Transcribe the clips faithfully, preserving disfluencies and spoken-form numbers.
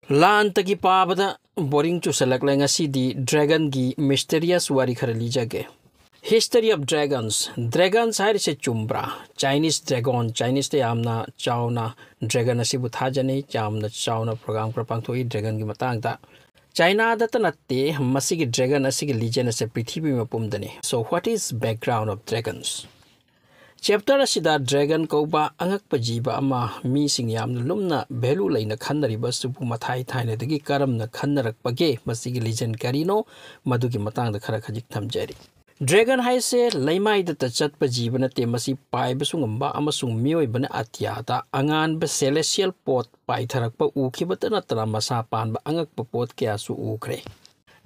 ꯂꯥꯟꯇꯒꯤ ꯄꯥꯕꯗ ꯕꯣꯔꯤꯡ ꯆꯨꯁꯜꯂꯛꯂꯦ꯫ ꯉꯁꯤꯗꯤ ꯗ꯭ꯔꯦꯒꯟꯒꯤ ꯃꯤꯁꯇꯦꯔꯤꯌꯁ ꯋꯥꯔꯤ ꯈꯔ ꯂꯤꯖꯒꯦ꯫ History of Dragons. ꯗ꯭ꯔꯦꯒꯟꯁ ꯍꯥꯏꯔꯤꯁꯦ ꯆꯨꯝꯕ꯭ꯔꯥ? ꯆꯥꯏꯅꯤꯁ ꯗ꯭ꯔꯦꯒꯣꯟ, ꯆꯥꯏꯅꯤꯁꯇ ꯌꯥꯝꯅ ꯆꯥꯎꯅ ꯗ꯭ꯔꯦꯒꯟ ꯑꯁꯤꯕꯨ ꯊꯥꯖꯅꯩ꯫ ꯌꯥꯝꯅ ꯆꯥꯎꯅ ꯄ꯭ꯔꯣꯒ꯭ꯔꯥꯝ ꯈꯔ ꯄꯥꯡꯊꯣꯛꯏ ꯗ꯭ꯔꯦꯒꯟꯒꯤ ꯃꯇꯥꯡꯗ꯫ ꯆꯥꯏꯅꯥꯗꯇ ꯅꯠꯇꯦ, ꯃꯁꯤꯒꯤ ꯗ꯭ꯔꯦꯒꯟ ꯑꯁꯤꯒꯤ ꯂꯤꯖꯦꯟ ꯑꯁꯦ ꯄ꯭ꯔꯤꯊꯤꯕꯤ ꯃꯄꯨꯝꯗꯅꯤ꯫ So what is background of dragons? Chapter ꯑꯁꯤꯗ ꯗ꯭ꯔꯦꯒꯟ ꯀꯧꯕ ꯑꯉꯛꯄ ꯖꯤꯕ ꯑꯃ ꯃꯤꯁꯤꯡ ꯌꯥꯝꯅ ꯂꯨꯝꯅ ꯚꯦꯂꯨ ꯂꯩꯅ ꯈꯟꯅꯔꯤꯕ ꯑꯁꯤꯕꯨ ꯃꯊꯥꯏ ꯊꯥꯏꯅꯗꯒꯤ ꯀꯔꯝꯅ ꯈꯟꯅꯔꯛꯄꯒꯦ, ꯃꯁꯤꯒꯤ ꯂꯤꯖꯦꯟ ꯀꯔꯤꯅꯣ, ꯃꯗꯨꯒꯤ ꯃꯇꯥꯡꯗ ꯈꯔ ꯈꯖꯤꯛ ꯊꯝꯖꯔꯤ꯫ ꯗ꯭ꯔꯦꯒꯟ ꯍꯥꯏꯁꯦ ꯂꯩꯃꯥꯏꯗꯇ ꯆꯠꯄ ꯖꯤꯕ ꯅꯠꯇꯦ, ꯃꯁꯤ ꯄꯥꯏꯕꯁꯨ ꯉꯝꯕ ꯑꯃꯁꯨꯡ ꯃꯤꯑꯣꯏꯕꯅ ꯑꯇꯤꯌꯥꯗ ꯑꯉꯥꯟꯕ ꯁꯦꯂꯦꯁꯤꯌꯦꯜ ꯄꯣꯠ ꯄꯥꯏꯊꯔꯛꯄ ꯎꯈꯤꯕꯇ ꯅꯠꯇꯅ ꯃꯁꯥ ꯄꯥꯟꯕ ꯑꯉꯛꯄ ꯄꯣꯠ ꯀꯌꯥꯁꯨ ꯎꯈ꯭ꯔꯦ꯫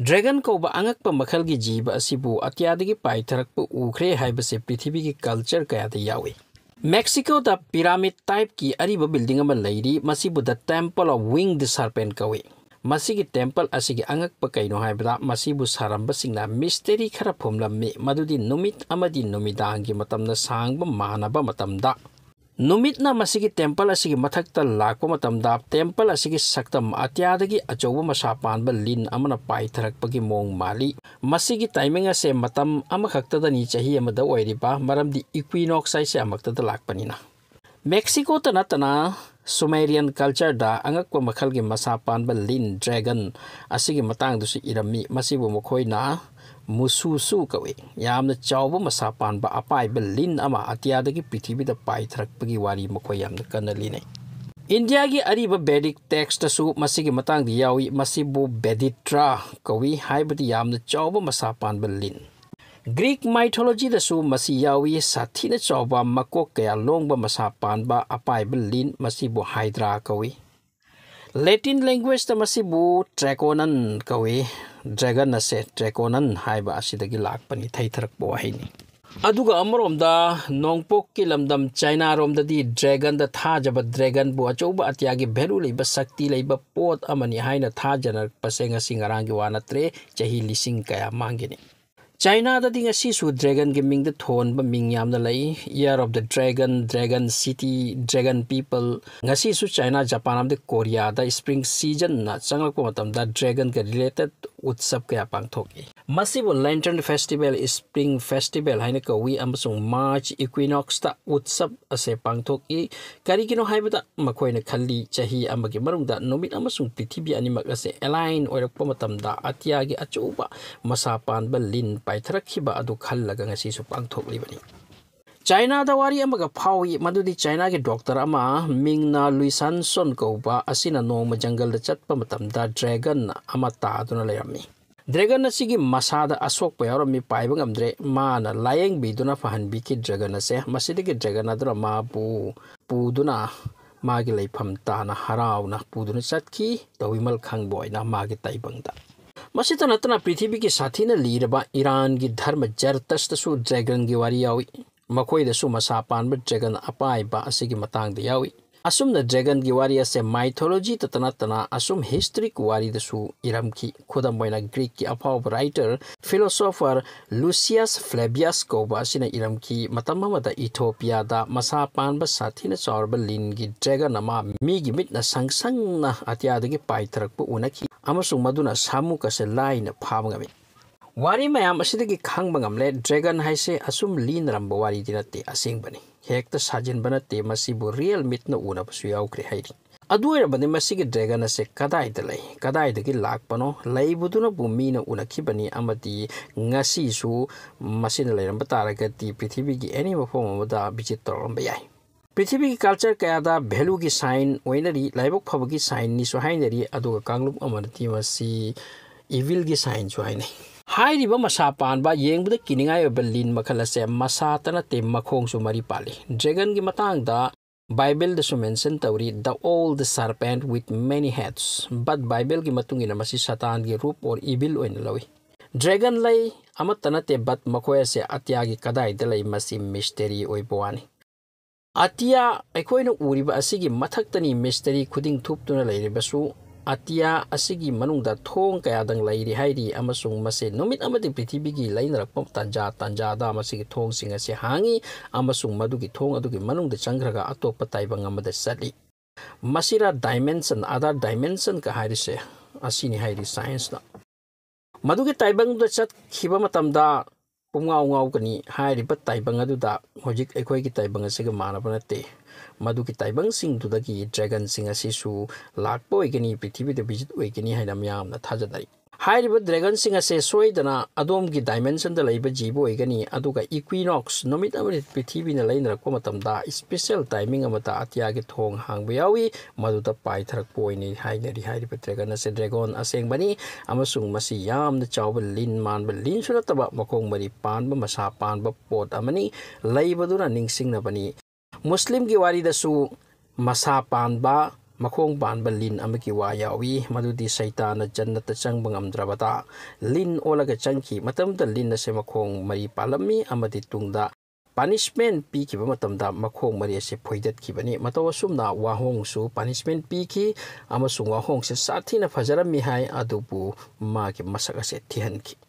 ꯗ꯭ꯔꯦꯒꯟ ꯀꯧꯕ ꯑꯉꯛꯄ ꯃꯈꯜꯒꯤ ꯖꯤꯕ ꯑꯁꯤꯕꯨ ꯑꯇꯤꯌꯥꯗꯒꯤ ꯄꯥꯏꯊꯔꯛꯄ ꯎꯈ꯭ꯔꯦ ꯍꯥꯏꯕꯁꯦ ꯄ꯭ꯔꯤꯊꯤꯕꯤꯒꯤ ꯀꯜꯆꯔ ꯀꯌꯥꯗ ꯌꯥꯎꯏ꯫ ꯃꯦꯛꯁꯤꯀꯣꯗ ꯄꯤꯔꯥꯃꯤꯗ ꯇꯥꯏꯞꯀꯤ ꯑꯔꯤꯕ ꯕꯤꯜꯗꯤꯡ ꯑꯃ ꯂꯩꯔꯤ, ꯃꯁꯤꯕꯨ The Temple of Winged Serpent ꯀꯧꯏ꯫ ꯃꯁꯤꯒꯤ ꯇꯦꯝꯄꯜ ꯑꯁꯤꯒꯤ ꯑꯉꯛꯄ ꯀꯩꯅꯣ ꯍꯥꯏꯕꯗ, ꯃꯁꯤꯕꯨ ꯁꯥꯔꯝꯕꯁꯤꯡꯅ ꯃꯤꯁꯇꯦꯔꯤ ꯈꯔ ꯐꯨꯝꯂꯝꯃꯤ, ꯃꯗꯨꯗꯤ ꯅꯨꯃꯤꯠ ꯑꯃꯗꯤ ꯅꯨꯃꯤꯗꯥꯡꯒꯤ ꯃꯇꯝꯅ ꯁꯥꯡꯕ ꯃꯥꯟꯅꯕ ꯃꯇꯝꯗ, ꯅꯨꯃꯤꯠꯅ ꯃꯁꯤꯒꯤ ꯇꯦꯝꯄꯜ ꯑꯁꯤꯒꯤ ꯃꯊꯛꯇ ꯂꯥꯛꯄ ꯃꯇꯝꯗ, ꯇꯦꯝꯄꯜ ꯑꯁꯤꯒꯤ ꯁꯛꯇꯝ ꯑꯇꯤꯌꯥꯗꯒꯤ ꯑꯆꯧꯕ ꯃꯁꯥ ꯄꯥꯟꯕ ꯂꯤꯟ ꯑꯃꯅ ꯄꯥꯏꯊꯔꯛꯄꯒꯤ ꯃꯑꯣꯡ ꯃꯥꯜꯂꯤ꯫ ꯃꯁꯤꯒꯤ ꯇꯥꯏꯃꯤꯡ ꯑꯁꯦ ꯃꯇꯝ ꯑꯃꯈꯛꯇꯗꯅꯤ ꯆꯍꯤ ꯑꯃꯗ ꯑꯣꯏꯔꯤꯕ, ꯃꯔꯝꯗꯤ ꯏꯀ꯭ꯋꯤꯅꯣꯛꯁ ꯍꯥꯏꯁꯦ ꯑꯃꯈꯛꯇꯗ ꯂꯥꯛꯄꯅꯤꯅ꯫ ꯃꯦꯛꯁꯤꯀꯣꯇ ꯅꯠꯇꯅ ꯁꯨꯃꯦꯔꯤꯌꯟ ꯀꯜꯆꯔꯗ ꯑꯉꯛꯄ ꯃꯈꯜꯒꯤ ꯃꯁꯥ ꯄꯥꯟꯕ ꯂꯤꯟ, ꯗ꯭ꯔꯦꯒꯟ, ꯑꯁꯤꯒꯤ ꯃꯇꯥꯡꯗꯁꯨ ꯏꯔꯝꯃꯤ꯫ ꯃꯁꯤꯕꯨ ꯃꯈꯣꯏꯅ ꯃꯨꯁꯨꯁꯨ ꯀꯧꯏ꯫ ꯌꯥꯝꯅ ꯆꯥꯎꯕ ꯃꯁꯥ ꯄꯥꯟꯕ ꯑꯄꯥꯏꯕ ꯂꯤꯟ ꯑꯃ ꯑꯇꯤꯌꯥꯗꯒꯤ ꯄ꯭ꯔꯤꯊꯤꯕꯤꯗ ꯄꯥꯏꯊꯔꯛꯄꯒꯤ ꯋꯥꯔꯤ ꯃꯈꯣꯏ ꯌꯥꯝꯅ ꯀꯟꯅ ꯂꯤꯅꯩ꯫ ꯏꯟꯗꯤꯌꯥꯒꯤ ꯑꯔꯤꯕ ꯕꯦꯗꯤꯛ ꯇꯦꯛꯁꯇꯁꯨ ꯃꯁꯤꯒꯤ ꯃꯇꯥꯡꯗ ꯌꯥꯎꯏ, ꯃꯁꯤꯕꯨ ꯕꯦꯗꯤꯇ꯭ꯔꯥ ꯀꯧꯏ, ꯍꯥꯏꯕꯗꯤ ꯌꯥꯝꯅ ꯆꯥꯎꯕ ꯃꯁꯥ ꯄꯥꯟꯕ ꯂꯤꯟ꯫ ꯒ꯭ꯔꯤꯛ ꯃꯥꯏꯊꯣꯂꯣꯖꯤꯗꯁꯨ ꯃꯁꯤ ꯌꯥꯎꯏ, ꯁꯥꯊꯤꯅ ꯆꯥꯎꯕ ꯃꯀꯣꯛ ꯀꯌꯥ ꯂꯣꯡꯕ ꯃꯁꯥ ꯄꯥꯟꯕ ꯑꯄꯥꯏꯕ ꯂꯤꯟ, ꯃꯁꯤꯕꯨ ꯍꯥꯏꯗ꯭ꯔꯥ ꯀꯧꯏ꯫ ꯂꯦꯇꯤꯟ ꯂꯦꯡꯒ꯭ꯋꯦꯖꯇ ꯃꯁꯤꯕꯨ ꯇ꯭ꯔꯦꯀꯣꯅꯟ ꯀꯧꯏ꯫ ꯗ꯭ꯔꯦꯒꯟ ꯑꯁꯦ ꯇ꯭ꯔꯦꯀꯣꯅꯟ ꯍꯥꯏꯕ ꯑꯁꯤꯗꯒꯤ ꯂꯥꯛꯄꯅꯤ, ꯊꯩꯊꯔꯛꯄ ꯋꯥꯍꯩꯅꯤ꯫ ꯑꯗꯨꯒ ꯑꯃꯔꯣꯝꯗ ꯅꯣꯡꯄꯣꯛꯀꯤ ꯂꯝꯗꯝ ꯆꯥꯏꯅꯥꯔꯣꯝꯗꯗꯤ ꯗ꯭ꯔꯦꯒꯟꯗ ꯊꯥꯖꯕ, ꯗ꯭ꯔꯦꯒꯟꯕꯨ ꯑꯆꯧꯕ ꯑꯇꯤꯌꯥꯒꯤ ꯚꯦꯂꯨ ꯂꯩꯕ, ꯁꯛꯇꯤ ꯂꯩꯕ ꯄꯣꯠ ꯑꯃꯅꯤ ꯍꯥꯏꯅ ꯊꯥꯖꯅꯔꯛꯄꯁꯦ ꯉꯁꯤ ꯉꯔꯥꯡꯒꯤ ꯋꯥ ꯅꯠꯇ꯭ꯔꯦ, ꯆꯍꯤ ꯂꯤꯁꯤꯡ ꯀꯌꯥ ꯃꯥꯡꯒꯤꯅꯤ꯫ ꯆꯥꯏꯅꯥꯗꯗꯤ ꯉꯁꯤꯁꯨ dragonꯒꯤ ꯃꯤꯡꯗ ꯊꯣꯟꯕ ꯃꯤꯡ ꯌꯥꯝꯅ ꯂꯩ꯫ Year of the Dragon, Dragon City, Dragon People꯫ ꯉꯁꯤꯁꯨ ꯆꯥꯏꯅꯥ, ꯖꯄꯥꯟ ꯑꯃꯗꯤ ꯀꯣꯔꯤꯌꯥꯗ spring seasonꯅ ꯆꯪꯂꯛꯄ ꯃꯇꯝꯗ dragonꯒ related ꯎꯠꯁꯕ ꯀꯌꯥ ꯄꯥꯡꯊꯣꯛꯏ꯫ ꯃꯁꯤꯕꯨ Lantern Festival, Spring Festival ꯍꯥꯏꯅ ꯀꯧꯏ ꯑꯃꯁꯨꯡ March equinoxꯇ ꯎꯠꯁꯕ ꯑꯁꯦ ꯄꯥꯡꯊꯣꯛꯏ꯫ ꯀꯔꯤꯒꯤꯅꯣ ꯍꯥꯏꯕꯗ ꯃꯈꯣꯏꯅ ꯈꯜꯂꯤ, ꯆꯍꯤ ꯑꯃꯒꯤ ꯃꯅꯨꯡꯗ ꯅꯨꯃꯤꯠ ꯑꯃꯁꯨꯡ ꯄ꯭ꯔꯤꯊꯤꯕꯤ ꯑꯅꯤꯃꯛ ꯑꯁꯦ align ꯑꯣꯏꯔꯛꯄ ꯃꯇꯝꯗ ꯑꯇꯤꯌꯥꯒꯤ ꯑꯆꯧꯕ ꯃꯁꯥ ꯄꯥꯟꯕ ꯂꯤꯟ ꯄꯥꯏꯊꯔꯛꯈꯤꯕ ꯑꯗꯨ ꯈꯜꯂꯒ ꯉꯁꯤꯁꯨ ꯄꯥꯡꯊꯣꯛꯂꯤꯕꯅꯤ꯫ ꯆꯥꯏꯅꯥꯗ ꯋꯥꯔꯤ ꯑꯃꯒ ꯐꯥꯎꯏ, ꯃꯗꯨꯗꯤ ꯆꯥꯏꯅꯥꯒꯤ doctor ꯑꯃ ꯃꯤꯡꯅ ꯂꯨꯏ ꯁꯥꯟꯁꯣꯟ ꯀꯧꯕ ꯑꯁꯤꯅ ꯅꯣꯡꯃ ꯖꯪꯒꯜꯗ ꯆꯠꯄ ꯃꯇꯝꯗ dragon ꯑꯃ ꯇꯥꯗꯨꯅ ꯂꯩꯔꯝꯃꯤ꯫ Dragon ꯑꯁꯤꯒꯤ ꯃꯁꯥꯗ ꯑꯁꯣꯛꯄ ꯌꯥꯎꯔꯝꯃꯤ, ꯄꯥꯏꯕ ꯉꯝꯗ꯭ꯔꯦ꯫ ꯃꯥꯅ ꯂꯥꯌꯦꯡꯕꯤꯗꯨꯅ ꯐꯍꯟꯕꯤꯈꯤ dragon ꯑꯁꯦ꯫ ꯃꯁꯤꯗꯒꯤ dragon ꯑꯗꯨꯅ ꯃꯥꯕꯨ ꯄꯨꯗꯨꯅ ꯃꯥꯒꯤ ꯂꯩꯐꯝ ꯇꯥꯅ ꯍꯔꯥꯎꯅ ꯄꯨꯗꯨꯅ ꯆꯠꯈꯤ, ꯇꯧꯏꯃꯜ ꯈꯪꯕ ꯑꯣꯏꯅ ꯃꯥꯒꯤ ꯇꯥꯏꯕꯪꯗ꯫ ꯃꯁꯤꯇ ꯅꯠꯇꯅ ꯄ꯭ꯔꯤꯊꯤꯕꯤꯒꯤ ꯁꯥꯊꯤꯅ ꯂꯤꯔꯕ ꯏꯔꯥꯟꯒꯤ ꯙꯔꯃ ꯖꯔꯇꯁꯇꯁꯨ dragonꯒꯤ ꯋꯥꯔꯤ ꯌꯥꯎꯏ꯫ ꯃꯈꯣꯏꯗꯁꯨ ꯃꯁꯥ ꯄꯥꯟꯕ dragon ꯑꯄꯥꯏꯕ ꯑꯁꯤꯒꯤ ꯃꯇꯥꯡꯗ ꯌꯥꯎꯏ꯫ ꯑꯁꯨꯝꯅ dragonꯒꯤ ꯋꯥꯔꯤ ꯑꯁꯦ mythology ꯇꯇ ꯅꯠꯇꯅ ꯑꯁꯨꯝ historic ꯋꯥꯔꯤꯗꯁꯨ ꯏꯔꯝꯈꯤ꯫ ꯈꯨꯗꯝ ꯑꯣꯏꯅ Greekꯀꯤ ꯑꯐꯥꯎꯕ writer, philosopher Lucius Flavius ꯀꯧꯕ ꯑꯁꯤꯅ ꯏꯔꯝꯈꯤ, ꯃꯇꯝ ꯑꯃꯗ ꯏꯊꯣꯄꯤꯌꯥꯗ ꯃꯁꯥ ꯄꯥꯟꯕ ꯁꯥꯊꯤꯅ ꯆꯥꯎꯔꯕ ꯂꯤꯟꯒꯤ dragon ꯑꯃ ꯃꯤꯒꯤ ꯃꯤꯠꯅ ꯁꯪ ꯁꯪꯅ ꯑꯇꯤꯌꯥꯗꯒꯤ ꯄꯥꯏꯊꯔꯛꯄ ꯎꯅꯈꯤ ꯑꯃꯁꯨꯡ ꯃꯗꯨꯅ ꯁꯥꯃꯨꯛ ꯑꯁꯦ ꯂꯥꯏꯅ ꯐꯥꯕ ꯉꯝꯃꯤ꯫ ꯋꯥꯔꯤ ꯃꯌꯥꯝ ꯑꯁꯤꯗꯒꯤ ꯈꯪꯕ ꯉꯝꯂꯦ, dragon ꯍꯥꯏꯁꯦ ꯑꯁꯨꯝ ꯂꯤꯅꯔꯝꯕ ꯋꯥꯔꯤꯗꯤ ꯅꯠꯇꯦ, ꯑꯁꯦꯡꯕꯅꯤ꯫ ꯍꯦꯛꯇ ꯁꯥꯖꯤꯟꯕ ꯅꯠꯇꯦ, ꯃꯁꯤꯕꯨ real ꯃꯤꯠꯅ ꯎꯅꯕꯁꯨ ꯌꯥꯎꯈ꯭ꯔꯦ ꯍꯥꯏꯔꯤ꯫ ꯑꯗꯨ ꯑꯣꯏꯔꯕꯗꯤ ꯃꯁꯤꯒꯤ dragon ꯑꯁꯦ ꯀꯗꯥꯏꯗ ꯂꯩ, ꯀꯗꯥꯏꯗꯒꯤ ꯂꯥꯛꯄꯅꯣ? ꯂꯩꯕꯗꯨꯅꯕꯨ ꯃꯤꯅ ꯎꯅꯈꯤꯕꯅꯤ ꯑꯃꯗꯤ ꯉꯁꯤꯁꯨ ꯃꯁꯤꯅ ꯂꯩꯔꯝꯕ ꯇꯥꯔꯒꯗꯤ ꯄ꯭ꯔꯤꯊꯤꯕꯤꯒꯤ any ꯃꯐꯝ ꯑꯃꯗ visit ꯇꯧꯔꯝꯕ ꯌꯥꯏ꯫ ꯄ꯭ꯔꯤꯊꯤꯕꯤꯒꯤ culture ꯀꯌꯥꯗ value ꯒꯤ sign ꯑꯣꯏꯅꯔꯤ, ꯂꯥꯏꯕꯛ ꯐꯕꯒꯤ sign ꯅꯤꯁꯨ ꯍꯥꯏꯅꯔꯤ, ꯑꯗꯨꯒ ꯀꯥꯡꯂꯨꯞ ꯑꯃꯅꯗꯤ ꯃꯁꯤ evil ꯒꯤ sign ꯁꯨ ꯍꯥꯏꯅꯩ꯫ ꯍꯥꯏꯔꯤꯕ ꯃꯁꯥ ꯄꯥꯟꯕ, ꯌꯦꯡꯕꯗ ꯀꯤꯅꯤꯡꯉꯥꯏ ꯑꯣꯏꯕ ꯂꯤꯟ ꯃꯈꯜ ꯑꯁꯦ ꯃꯁꯥꯇ ꯅꯠꯇꯦ, ꯃꯈꯣꯡꯁꯨ ꯃꯔꯤ ꯄꯥꯜꯂꯤ꯫ Dragon ꯒꯤ ꯃꯇꯥꯡꯗ Bible ꯗꯁꯨ mention ꯇꯧꯔꯤ, "The old serpent with many heads", but Bible ꯒꯤ ꯃꯇꯨꯡ ꯏꯟꯅ ꯃꯁꯤ ꯁꯥꯇꯥꯟꯒꯤ ꯔꯨꯞ or evil ꯑꯣꯏꯅ ꯂꯧꯏ꯫ Dragon ꯂꯩ, ꯑꯃꯠꯇ ꯅꯠꯇꯦ, but ꯃꯈꯣꯏ ꯑꯁꯦ ꯑꯇꯤꯌꯥꯒꯤ ꯀꯗꯥꯏꯗ ꯂꯩ, ꯃꯁꯤ mystery ꯑꯣꯏꯕ ꯋꯥꯅꯤ꯫ ꯑꯇꯤꯌꯥ ꯑꯩꯈꯣꯏꯅ ꯎꯔꯤꯕ ꯑꯁꯤꯒꯤ ꯃꯊꯛꯇꯅꯤ mystery ꯈꯨꯗꯤꯡ ꯊꯨꯞꯇꯨꯅ ꯂꯩꯔꯤꯕꯁꯨ꯫ ꯑꯇꯤꯌꯥ ꯑꯁꯤꯒꯤ ꯃꯅꯨꯡꯗ ꯊꯣꯡ ꯀꯌꯥꯗꯪ ꯂꯩꯔꯤ ꯍꯥꯏꯔꯤ, ꯑꯃꯁꯨꯡ ꯃꯁꯤ ꯅꯨꯃꯤꯠ ꯑꯃꯗꯤ ꯄ꯭ꯔꯤꯊꯤꯕꯤꯒꯤ ꯂꯩꯅꯔꯛꯄ ꯇꯥꯟꯖꯥ ꯇꯥꯟꯖꯥꯗ ꯃꯁꯤꯒꯤ ꯊꯣꯡꯁꯤꯡ ꯑꯁꯤ ꯍꯥꯡꯏ, ꯑꯃꯁꯨꯡ ꯃꯗꯨꯒꯤ ꯊꯣꯡ ꯑꯗꯨꯒꯤ ꯃꯅꯨꯡꯗ ꯆꯪꯈ꯭ꯔꯒ ꯑꯇꯣꯞꯄ ꯇꯥꯏꯕꯪ ꯑꯃꯗ ꯆꯠꯂꯤ꯫ ꯃꯁꯤꯔꯥ dimension, other dimension ꯀ ꯍꯥꯏꯔꯤꯁꯦ ꯑꯁꯤꯅꯤ ꯍꯥꯏꯔꯤ ꯁꯥꯏꯟꯁꯅ꯫ ꯃꯗꯨꯒꯤ ꯇꯥꯏꯕꯪꯗꯨꯗ ꯆꯠꯈꯤꯕ ꯃꯇꯝꯗ ꯄꯨꯡꯉꯥꯎ ꯉꯥꯎꯒꯅꯤ꯫ ꯍꯥꯏꯔꯤꯕ ꯇꯥꯏꯕꯪ ꯑꯗꯨꯗ ꯍꯧꯖꯤꯛ ꯑꯩꯈꯣꯏꯒꯤ ꯇꯥꯏꯕꯪ ꯑꯁꯤꯒ ꯃꯥꯟꯅꯕ ꯅꯠꯇꯦ꯫ ꯃꯗꯨꯒꯤ ꯇꯥꯏꯕꯪꯁꯤꯡꯗꯨꯗꯒꯤ ꯗ꯭ꯔꯦꯒꯟꯁꯤꯡ ꯑꯁꯤꯁꯨ ꯂꯥꯛꯄ ꯑꯣꯏꯒꯅꯤ, ꯄ꯭ꯔꯤꯊꯤꯕꯤꯗ visit ꯑꯣꯏꯒꯅꯤ ꯍꯥꯏꯅ ꯃꯤꯌꯥꯝꯅ ꯊꯥꯖꯅꯔꯤ꯫ ꯍꯥꯏꯔꯤꯕ ꯗ꯭ꯔꯦꯒꯟꯁꯤꯡ ꯑꯁꯦ ꯁꯣꯏꯗꯅ ꯑꯗꯣꯝꯒꯤ dimension ꯗ ꯂꯩꯕ ꯖꯤꯕ ꯑꯣꯏꯒꯅꯤ, ꯑꯗꯨꯒ equinox ꯅꯨꯃꯤꯠ ꯑꯃꯗꯤ ꯄ꯭ꯔꯤꯊꯤꯕꯤꯅ ꯂꯩꯅꯔꯛꯄ ꯃꯇꯝꯗ special timing ꯑꯃꯗ ꯑꯇꯤꯌꯥꯒꯤ ꯊꯣꯡ ꯍꯥꯡꯕ ꯌꯥꯎꯏ, ꯃꯗꯨꯗ ꯄꯥꯏꯊꯔꯛꯄ ꯑꯣꯏꯅ ꯍꯥꯏꯅꯔꯤ꯫ ꯍꯥꯏꯔꯤꯕ ꯗ꯭ꯔꯦꯒꯟ ꯑꯁꯦ ꯗ꯭ꯔꯦꯒꯣꯟ ꯑꯁꯦꯡꯕꯅꯤ, ꯑꯃꯁꯨꯡ ꯃꯁꯤ ꯌꯥꯝꯅ ꯆꯥꯎꯕ ꯂꯤꯟ ꯃꯥꯟꯕ ꯂꯤꯟꯁꯨ ꯅꯠꯇꯕ ꯃꯈꯣꯡ ꯃꯔꯤ ꯄꯥꯟꯕ, ꯃꯁꯥ ꯄꯥꯟꯕ ꯄꯣꯠ ꯑꯃꯅꯤ꯫ ꯂꯩꯕꯗꯨꯅ ꯅꯤꯡꯁꯤꯡꯅꯕꯅꯤ꯫ ꯃꯨꯁꯂꯤꯝꯒꯤ ꯋꯥꯔꯤꯗꯁꯨ ꯃꯁꯥ ꯄꯥꯟꯕ, ꯃꯈꯣꯡ ꯄꯥꯟꯕ ꯂꯤꯟ ꯑꯃꯒꯤ ꯋꯥ ꯌꯥꯎꯏ, ꯃꯗꯨꯗꯤ ꯁꯩꯇꯥꯟꯅ ꯖꯟꯅꯠꯇ ꯆꯪꯕ ꯉꯝꯗ꯭ꯔꯕꯗ ꯂꯤꯟ ꯑꯣꯜꯂꯒ ꯆꯪꯈꯤ꯫ ꯃꯇꯝꯗꯨꯗ ꯂꯤꯟ ꯑꯁꯦ ꯃꯈꯣꯡ ꯃꯔꯤ ꯄꯥꯜꯂꯝꯃꯤ ꯑꯃꯗꯤ ꯇꯨꯡꯗ punishment ꯄꯤꯈꯤꯕ ꯃꯇꯝꯗ ꯃꯈꯣꯡ ꯃꯔꯤ ꯑꯁꯤ ꯐꯣꯏꯗꯠꯈꯤꯕꯅꯤ꯫ ꯃꯇꯧ ꯑꯁꯨꯝꯅ ꯋꯥꯍꯣꯡꯁꯨ punishment ꯄꯤꯈꯤ, ꯑꯃꯁꯨꯡ ꯋꯥꯍꯣꯡꯁꯦ ꯁꯥꯊꯤꯅ ꯐꯖꯔꯝꯃꯤ ꯍꯥꯏ, ꯑꯗꯨꯕꯨ ꯃꯥꯒꯤ ꯃꯁꯛ ꯑꯁꯦ ꯊꯤꯍꯟꯈꯤ꯫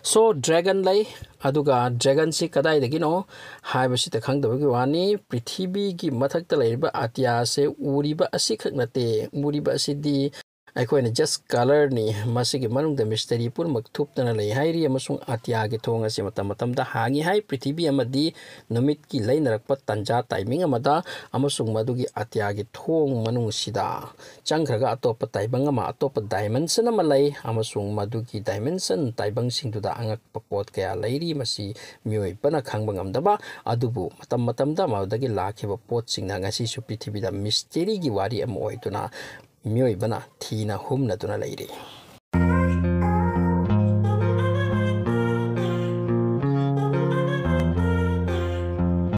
So, ꯗ꯭ꯔꯦꯒꯟ ꯂꯩ, ꯑꯗꯨꯒ ꯗ꯭ꯔꯦꯒꯟꯁꯤ ꯀꯗꯥꯏꯗꯒꯤꯅꯣ ꯍꯥꯏꯕꯁꯤꯗ ꯈꯪꯗꯕꯒꯤ ꯋꯥꯅꯤ꯫ ꯄ꯭ꯔꯤꯊꯤꯕꯤꯒꯤ ꯃꯊꯛꯇ ꯂꯩꯔꯤꯕ ꯑꯇꯤꯌꯥꯁꯦ ꯎꯔꯤꯕ ꯑꯁꯤꯈꯛ ꯅꯠꯇꯦ꯫ ꯎꯔꯤꯕ ꯑꯁꯤꯗꯤ ꯑꯩꯈꯣꯏꯅ just colour ꯅꯤ꯫ ꯃꯁꯤꯒꯤ ꯃꯅꯨꯡꯗ mystery ꯄꯨꯝꯅꯃꯛ ꯊꯨꯞꯇꯅ ꯂꯩ ꯍꯥꯏꯔꯤ, ꯑꯃꯁꯨꯡ ꯑꯇꯤꯌꯥꯒꯤ ꯊꯣꯡ ꯑꯁꯤ ꯃꯇꯝ ꯃꯇꯝꯗ ꯍꯥꯡꯉꯤ ꯍꯥꯏ꯫ ꯄ꯭ꯔꯤꯊꯤꯕꯤ ꯑꯃꯗꯤ ꯅꯨꯃꯤꯠꯀꯤ ꯂꯩꯅꯔꯛꯄ ꯇꯥꯟꯖꯥ, timing ꯑꯃꯗ, ꯑꯃꯁꯨꯡ ꯃꯗꯨꯒꯤ ꯑꯇꯤꯌꯥꯒꯤ ꯊꯣꯡ ꯃꯅꯨꯡꯁꯤꯗ ꯆꯪꯈ꯭ꯔꯒ ꯑꯇꯣꯞꯄ ꯇꯥꯏꯕꯪ ꯑꯃ, ꯑꯇꯣꯞꯄ dimension ꯑꯃ ꯂꯩ, ꯑꯃꯁꯨꯡ ꯃꯗꯨꯒꯤ dimension ꯇꯥꯏꯕꯪꯁꯤꯡꯗꯨꯗ ꯑꯉꯛꯄ ꯄꯣꯠ ꯀꯌꯥ ꯂꯩꯔꯤ, ꯃꯁꯤ ꯃꯤꯑꯣꯏꯕꯅ ꯈꯪꯕ ꯉꯝꯗꯕ꯫ ꯑꯗꯨꯕꯨ ꯃꯇꯝ ꯃꯇꯝꯗ ꯃꯗꯨꯗꯒꯤ ꯂꯥꯛꯈꯤꯕ ꯄꯣꯠꯁꯤꯡꯅ ꯉꯁꯤꯁꯨ ꯄ꯭ꯔꯤꯊꯤꯕꯤꯗ mystery ꯒꯤ ꯋꯥꯔꯤ ꯑꯃ ꯑꯣꯏꯗꯨꯅ ꯃꯤꯑꯣꯏꯕꯅ ꯊꯤꯅ ꯍꯨꯝꯅꯗꯨꯅ ꯂꯩꯔꯤ꯫